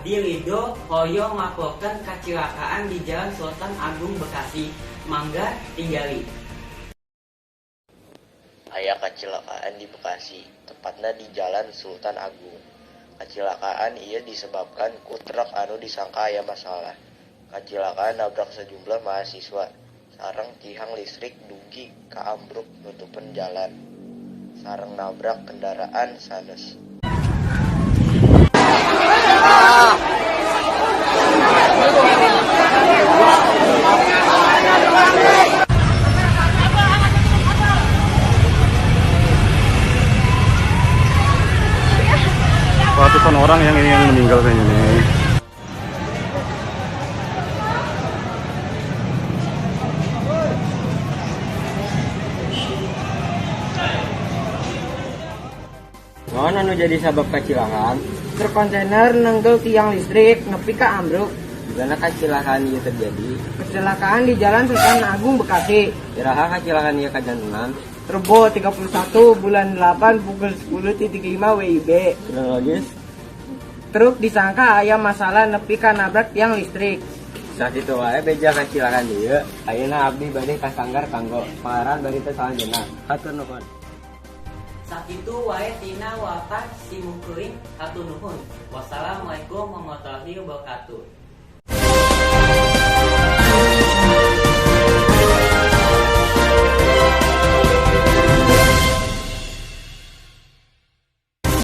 Abdi Ridho hoyong nglaporkeun kacilakaan di Jalan Sultan Agung, Bekasi. Mangga tingali. Aya kacilakaan di Bekasi, tepatna di Jalan Sultan Agung. Kacilakaan ieu disebabkan ku truk anu disangka aya masalah. Kacilakaan nabrak sejumlah mahasiswa, sareng tihang listrik dugi ka ambruk nutupan jalan, sareng nabrak kendaraan sanes. Ratusan orang yang ini yang meninggal kayaknya nih. Naon anu jadi sabab kacilakaan? Truk kontainer nenggel tiang listrik nepi ka ambruk. Di mana kacilakaan ieu terjadi? Kecelakaan di Jalan Sultan Agung, Bekasi. Iraha kacilakaan ieu kajantenan? Rebo 31 bulan 8 pukul 10.5 WIB. Kronologis? Truk disangka aya masalah nepi ka nabrak tiang listrik. Sakitu wae beja kacilakaan ieu. Ayeuna abdi bade ka sanggar kanggo pangarahan barita salanjutna. Hatur nuhun. Sakitu wae tina warta simkuring, hatur nuhun. Wassalamualaikum warahmatullahi wabarakatuh.